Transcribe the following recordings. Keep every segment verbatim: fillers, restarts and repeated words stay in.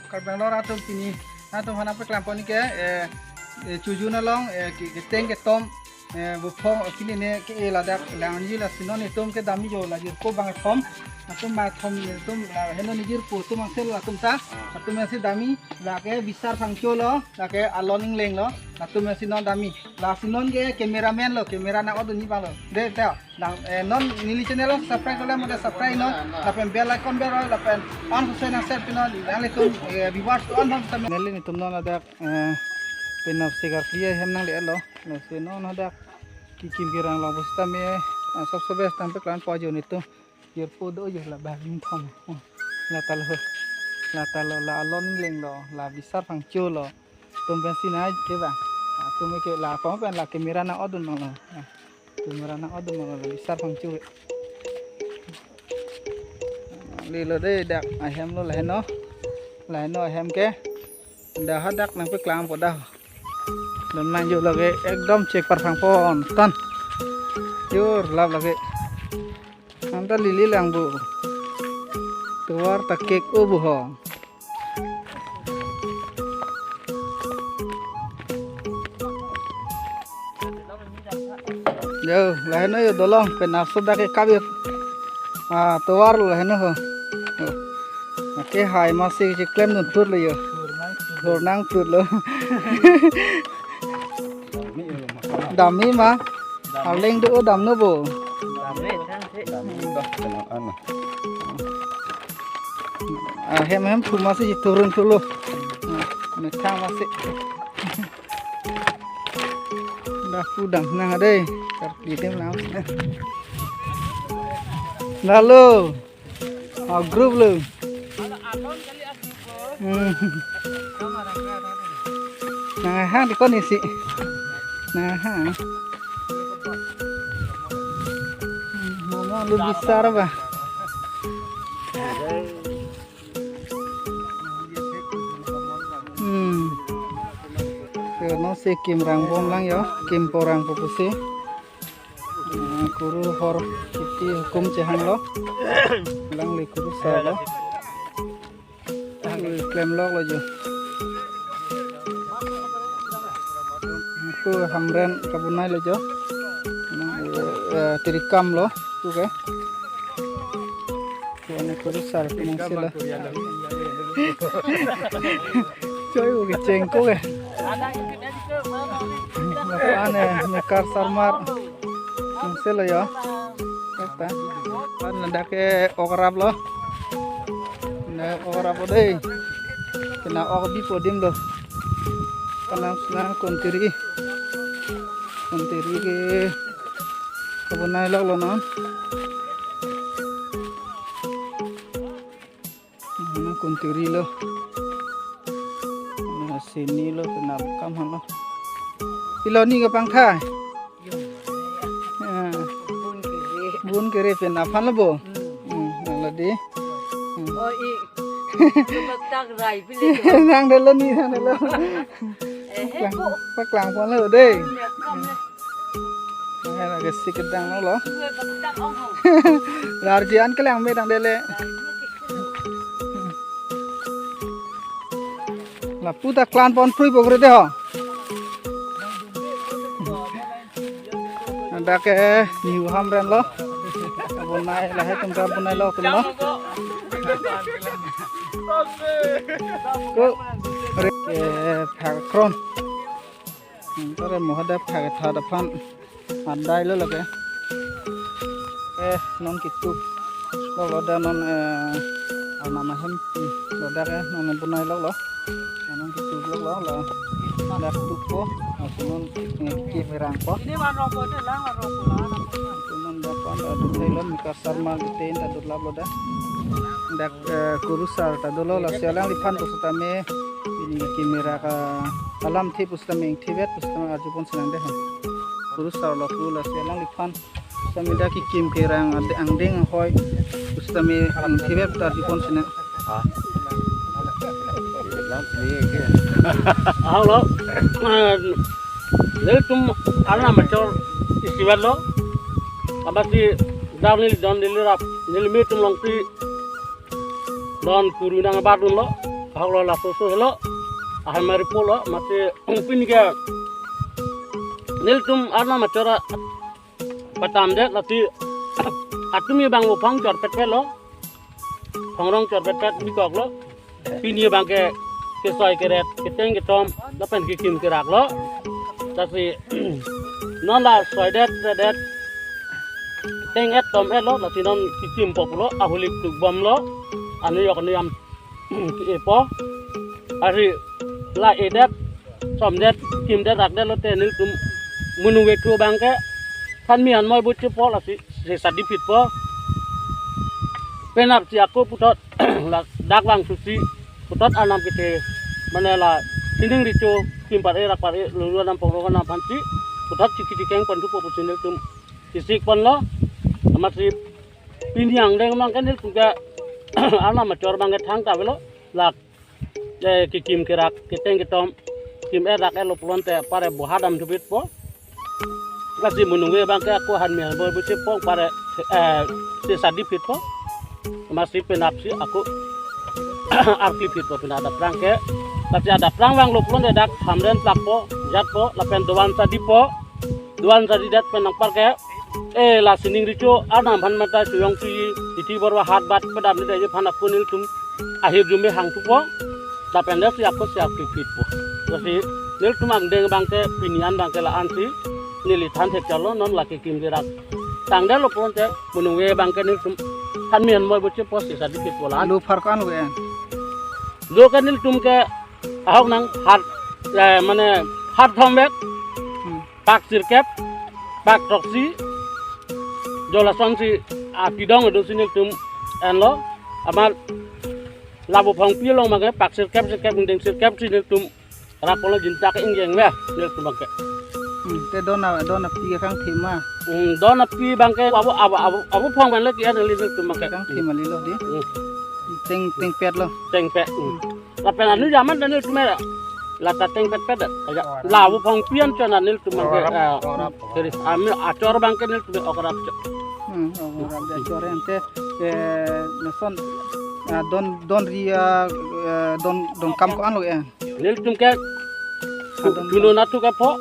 Karbi Anglong atum pini, atum aphan nangpaklang pon ke, eh, eh, Chojun along, eh, ke, keteng ketom, eh, buphong, kini ne ke, eh, ladak, lang ji lasi non itum ke dami jo, la jirpo bangkethom, atum bangkethom, itum, la heno ne jirpo, atum angse latum ta, atum angse dami, lake Bisar Phangcho lo, lake Alon Ingleng lo, atum angse non dami, lasi non ke cameraman lo, camera nang-odun ji abang lo, de, de. Nang, eh, non neli channel lo subscribe lo, mo subscribe non, lapen bell icon bell lo, lapen on sose nang share pinon, nanglitum, eh, viewers on bang sami. Neli netum non ladak, eh, penap segar pria hem nangle-etlo, lasi non hadak kekim kerang along pusitame, eh, sob sobe nangpaklang pon jo netum, jirpo do jo la bangkethom, oh, la ta lo, la ta lo, la Alon Ingleng lo, la Bisar Phangcho lo, atum pensi nai ke bang. Atum ke la pon pen la camera nang-odun abang lo. Camera nang-odun abang lo, Bisar Phangcho. Lilo de dak ahem lo, la heno. La heno ahem ke. Dah hadak nangpaklang po dah. Dam nang jo lake ekdom chek parphang pon. Tan. Jor lap lake. Anta lili lang bu. Tovar ta kek o bu ho. Yo, la heno yo dolong, penap so dak ke kabir. Ah, tovar lo la heno ho. Yo. Ake hai masi cheklem dun thur lo yo. Thur nang thur lo. Dami ma. Arleng do damno bo. Ah, hem hem thu masi turun thulo. Ah, methang masi. Dah pudam nang adai. Karpi tim nang. Lalu. Ah, group lo. Hmm. Nang hang di kon isi. Nang hang. Momo lu Bisar ba. Hmm. Yo, non si kim rang bom lang yo, kim porang pusi. Ah, kuru hor kiti hukum chehang lo. Lang li kuru sa lo. Ui, klem lok lo jo. Ko Hamren kabunai lo jo. Nang, eh, eh, tirikam lo, tu ke. Ko ne kuru sar ko nang sila. Choi, ko kecheng ko ke. Lapu ane, Mekar Sarmar. Nang sila ya. Kata. Pan ladak ke ok rap lo. Na ok rap lo dei. Kena ok bi po adim lo. Kanang sena kontiri. Kontiri ke kabunai lok lo non. Nang kontiri lo. Na sini lo, kena kam hano. Ilo ni kapangthai. Ya. Bun kiri. Bun kiri pen aphan lo bo. Hmm. Hmm, nang lo di. Hmm. Oh, i. Kebetak rai pili. Nang delo ni, nang delo. Eh, eh, Paklang, bu. Paklang pon lo dei. Ya, kam le. Nang lake si kedang lo lo. Kebetak ong ho. Larjian kelang me dang dele. Lapu ta klan pon prui bogre de ho. Dak ke New Hamren lo. Bonai lahai tum ta bonai lo tum lo. Ko re ke phak kron. Tare mohada phak tha da phan. Andai lo lake. Eh, non kitu. Lo lo da non, eh, anama hem. Lo da ke non bonai lo lo. Non kitu lo lo lo. Dak tupo. Aku non, eh, ki merang po. Ini warung kote lang, warung kote lang. Aku non da pon da dun thai lo, Mekar Sarmar kiten ta dun lap lo da. Dak, eh, kurusar ta dolo, lasi alangliphan pusitame. Ini ki mera ka alamthe pusitame ingthe vet pusitame arju pon sinang de ha. Kurusar lo ku, lasi alangliphan. Samida kekim kerang ade angdeng ahoi. Pusitame angthibep ta dipon sina. Ah. Lang sini ke. Ahok lo. Nelitum arnam achor isivat lo. Abasi dar neli don neli rap. Neli me tum longpi don kuru nang abat dun lo. Ahok lo, laso so helo. Ahem mari pulo, mate pini ke nelitum Arnam achor apatam det, lasi atumi abang lo phang chorpet pet lo. Phang rong chorpet pet bikok lo. Pini abang ke kesoi keret, keteng ketom, lapen kekim kerak lo. Lasi non la soi det, ret det, teng et tom et lo, lasi non kekim po pulo, ahulik tuk bom lo, anu yok anu yam ke-e po. Lasi la e det, som det, kim det, rak det lote nelitum monung vek thu abang ke, than mi an moi buche po, lasi se sadi phit po. Penap si ako puthot, la dak vang susi, puthot Arnam kethe, mane la sining recho, kim par e rak par e, lulu anam pong rong anam aphan si, puthot chiki chikeng pon thu po pusi nelitum isik pon lo. Amat si pini angdeng abang ke nelitum ke Arnam achor abang ke thangta avelo. Lak, eh, kekim kerak, keteng ketom, kim et rak et lo pulote pare boha dam thubit po. Lasi monung vek abang ke ako han mi an moi buche po, pare, eh, se sadi phit po. Amat si penap si ako arkli phit po, penap adap prang ke. Lasi adap prang vang lo pulote dak hamren plak po, jat po, lapen dovan sadi po. Dovan sadi det pen nangpar ke, eh, la sining recho Arnam aphan mata suyong si, iti borwa hat bat padam ni dai aphan ako nelitum ahirjume hang thu po. Lapen det si ako si arkli phit po. Lasi nelitum angdeng abang ke pini an abang ke la-an si neli than thek chalo, non la kekim kerak tang det lo pulote monung vek abang ke nelitum than mi an moi buche po, se sadi phit po la-an. Lo phar ko-an lo ke? Lo ke nelitum ke ahok nang hat, eh, mane hat thom vek, Hmm. pak sirkep, pak throksi, jo lason si apidong do si nelitum enlo, amat Labuphongpi along abang ke pak sirkep sirkep, ingdeng sirkep si nelitum rak polo jintak ingjeng ve nelitum abang ke. Hmm, te don a, don api kangthim ma? Hmm, don api abang ke abo, abo, abo, Abuphong pen le ke-en nelitum abang ke. Kangthim kali lo di. Hmm. Teng, teng pet lo. Teng pet. Hmm. Hmm. Lapen anu jaman dan nelitum era. Lata teng pet pet dak. Aja. Oh, Labuphongpi an chona nelitum abang ke. Okrap, eh, okrap. Jadi ami achor abang ke nelitum okrap chot. Hmm, okrap achor ente, eh, nason, ah, don, don ri, ah, eh, don, don kam ko-an lo ya? Nelitum ke, ah, don, chuno na thu ke pho.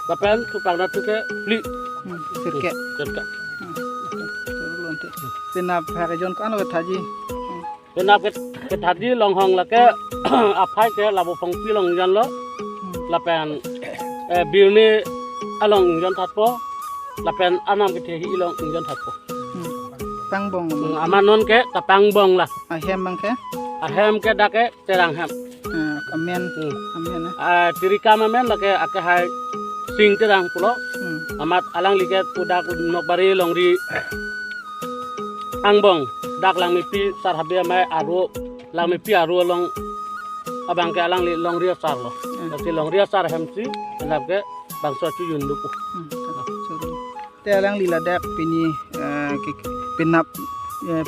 Lapen supak na thu ke phli. Hmm, sirkep. Sirkep. Hmm, sirkep. Penap phak ejon ko-an lo kethaji? Hmm. Penap ke, kethadi longhong lake aphai ke Labuphongpi along ingjan lo. Hmm. Lapen, eh, Birni along ingjan thatpo. Lapen Arnam kethehi along ingjan thatpo. Hmm. Pangbong. Hmm, amat non ke ta pangbong la. Ahem abang ke? Ahem ke dak ke Terang hem. Ah, amen. Hmm. Amen, eh. Ah, Tirikam amen lake akehai Sing Terang pulo. Hmm. Amat alangli ke pu dak Nokbari longri angbong, dak Langmepi sar habe amei aro, Langmepi aro along abang ke alangli longri asar lo. Hmm. Lasi longri asar hem si, penap ke bangso chojun do pu. Hmm. Chojun. Te alangli ladak pini, eh, ke, penap, eh,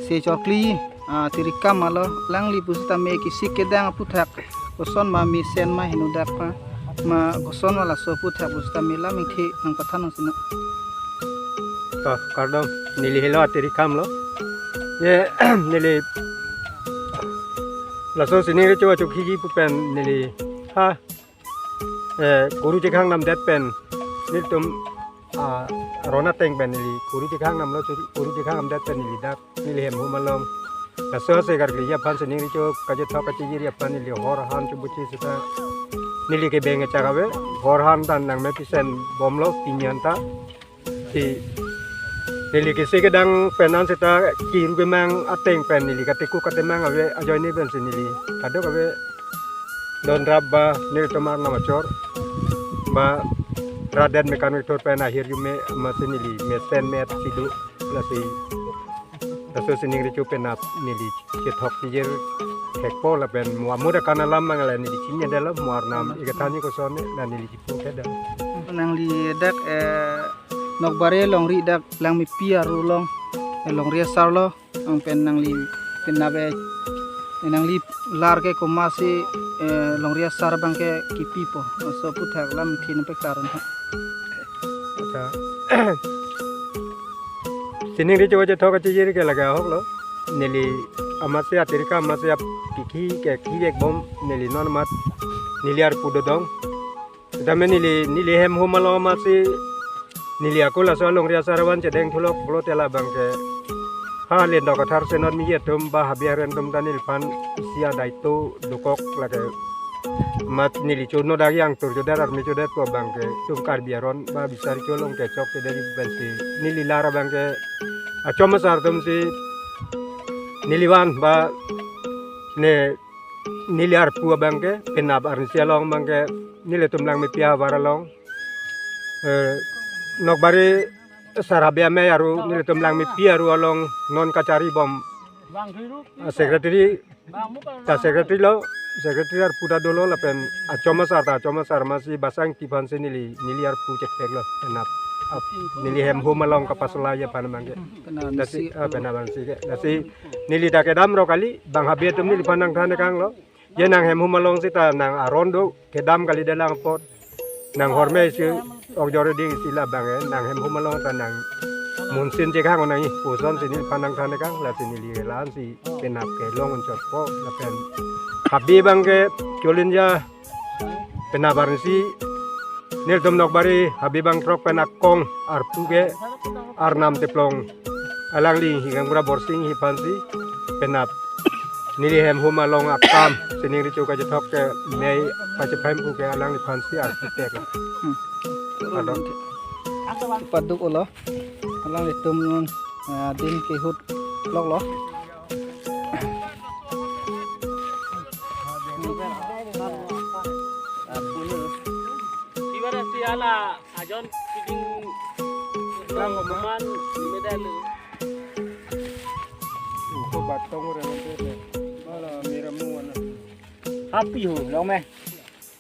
se chorkli, ah, Tirikam alo, alangli pusitame kesik kedang aphuthak koson ma, mesen ma, heno dak pa ma, koson ma laso aphuthak pusitame lam ingthi nangpathan nang sina. To, kardom, neli helo Tirikam lo. Ye, neli laso sining recho achokhi pu pen neli ha, eh, kuru chekhang namdet pen nelitum, ah, ron ateng pen neli kuru chekhang namlo, kuru chekhang namdet pen neli dak neli hem hum along laso se karkli aphan sining recho kachethok kachijir aphan neli hor han chobuchi seta neli kebeng echak ave, hor han ta nangmepisen bomlo pini an ta. Si neli kesik kedang pen an seta kiru kemang ateng pen neli kateku katemang ave ajoine pen si neli kadokave don rap ba nelitum Arnam achor ba raden mekan vektor pen ahirjume amatsi neli mesen me-et si do, lasi laso sining recho penap neli chethok chijir thekpo lapen mo amut akan alam mangala neli chinine detlo, mo Arnam ikethanji koson ne la neli chipu ke det. Nangli dak, eh, Nokbari longri dak Langmepi aro along, eh, longri asar lo, ang pen nangli penap, eh, nangli lar ke komatsi, eh, longri asar abang ke kipipo, laso aphuthak lam ingthi nangpeklar un ha. Accha. Sining recho kachethok kachijir ke lake ahok lo. Neli Amatsi atirka amatsi ap kikhi ke khijek bom neli non amat neli arpu dodong. Tame neli neli hem hum along amatsi neli akula so alongri asar avan chedeng thulok pulote labang ke ha Lendok Kathar Senot mi atum ba habe aren atum ta neliphan isi adai to dokok lake. Amat neli chonodagi angtur chodet arme chodet ko abang ke itum Karbi aron ba bisari cholong kechok chodet pensi neli lar abang ke achom asar atumsi neli van ba ne neli arpu abang ke penap arnisi along abang ke nelitum Langmepi ahavar along, eh, Nokbari Sar Habe Amei aru nelitum Langmepi aru along non kachari bom, ah, secretary ta secretary lo, secretary arpu ta dolo lapen achom asar ta achom asar amatsi Basang Ingti aphansi neli neli arpu chekpek lo penap ap neli hem hum along kapasla ya aphan abang ke. Penap lasi, arnisi, ah, penap arnisi ke. Lasi neli ta kedam ro kali, bang habe atum neliphan nangthan kang lo. Je nang hem hum along sita nang aron do kedam kali dalang apot. Nang horme isi ok jor ding isi labang eh, nang hem hum along ta nang munsin je kang nang i puson si neliphan nangthan kang, lasi neli la-ansi penap kelong un chotpo lapen habe abang ke cholin ja penap arnisi nelitum Nokbari habe abang throk pen akong arpu ke Arnam Teplong, alangli hi Gaonbura Borsing hi aphansi penap neli hem hum along akam sining recho kachethok ke mei pachephem pu ke alangliphansi arpu tek. Hmm. Ado. Paduk ulo. Alanglitum non, eh, adim kehut lok lo. Ibarat si ala ajon kiding man medal. Uko batong re mante. Mala miramu wana. Happy ho, long me.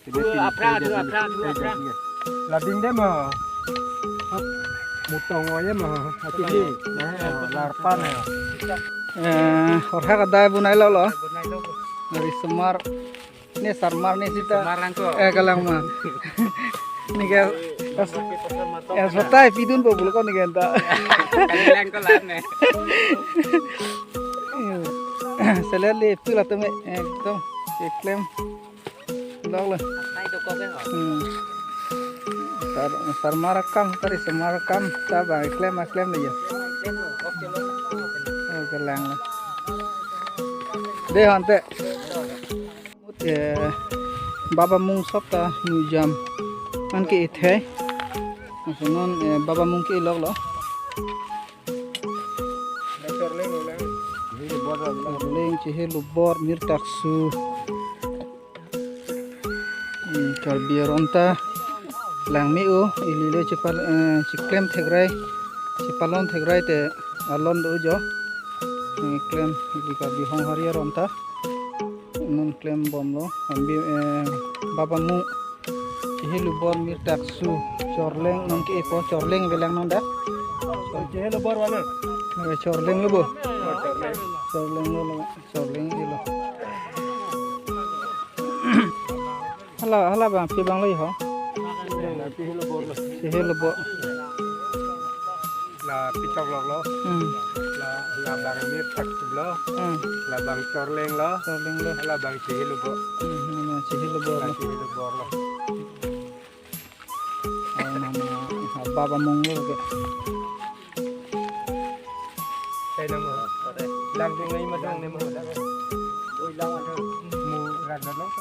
Apra, apra, apra, apra. Lading de ma. Mutong oye ma. Ati di. Larpan ya. Eh, orha kadai bunai lo lo. Dari Semar. Ne Sarmar ne sita. Semar nangko. Eh, kalang ma. Nike, eh, sotai pidun po bulko nike anta. Kalang ko lan ne. Selele pila tame ekdom keklem. Lok lo. Atai dokok ke ho. Hmm. Sar, Sarmar akam, tari Semar akam, ta bang klem, klem le ya. Oh, kelang lo. De ho ante. Eh, Baba Mung sop ta museum. An ke ithai. Aso non, eh, Baba Mung ke lok lo. Chorleng, Chehe Lubor, Mir Taksu. Hmm, Karbi aron ta langme-o, ili le chepal, eh, cheklem thekrai, chepalon thekrai te alon do jo. Eh, klem ili Karbi Honghari aron ta. Non klem bom lo, ambi, eh, Baba Mung, Chehe Lubor, Mir Taksu, Chorleng, non ke-e po, Chorleng avelang non da. Chehe Lubor wana. Eh, Chorleng lo bo. Oh, Chorleng. Chorleng lo, lo, Chorleng lo. Hala, hala bang, pi bang lo ho. Chehe Lubor lo. Chehe Lubor. La Pichok lok lo. Hmm. La, labang Mir Taksu lo. Hmm. Labang Chorleng lo. Chorleng lo. Labang Chehe Lubor. Hmm, hmm, Chehe Lubor lo. Chehe Lubor lo. Oh, nama, ha, Baba Mung lo ke. Sai nama. Lang ding ai ma dong ne ma. Doi lang ada. Mu rat rat long.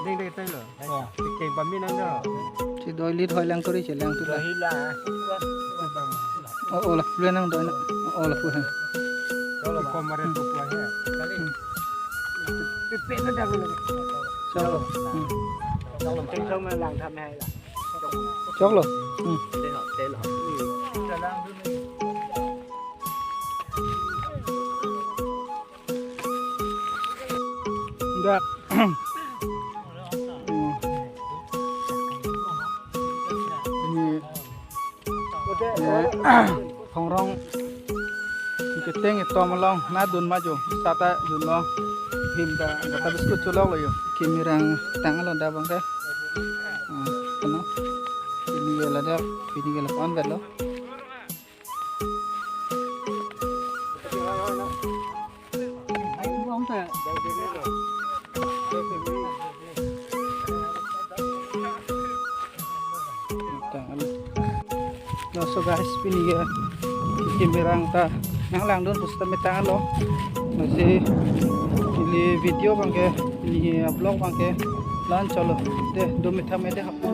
Ding ding tai lo. Oh. Keng pami nang do. Si doi lit hoi lang kori si lang tu lah. Doi la. Oh, oh lah, pula nang doi na. Oh, oh lah, pula. Doi la, komare tu pula he. Kali. Hmm. Pipe na dang lo. Chalo. Hmm. Chalo, cheng chong ma lang tham hai la. Choklo. Hmm. Te ho, te lo. Dak. Hmm. Ini, eh, Hongrong keteng itom along na dun ma jo, sata dun lo. Him ta, kata biskut cholok lo jo. Kimi rang tang lo da bang ke. Ah, kena. Ini ke ladak, ini ke lapan bet lo. Laso guys, pini ke kekim berang ta nanglangdun pusita metanglo. Lasi ili video abangke, ili vlog abangke la-anchotlo. De, do methang me de, hapu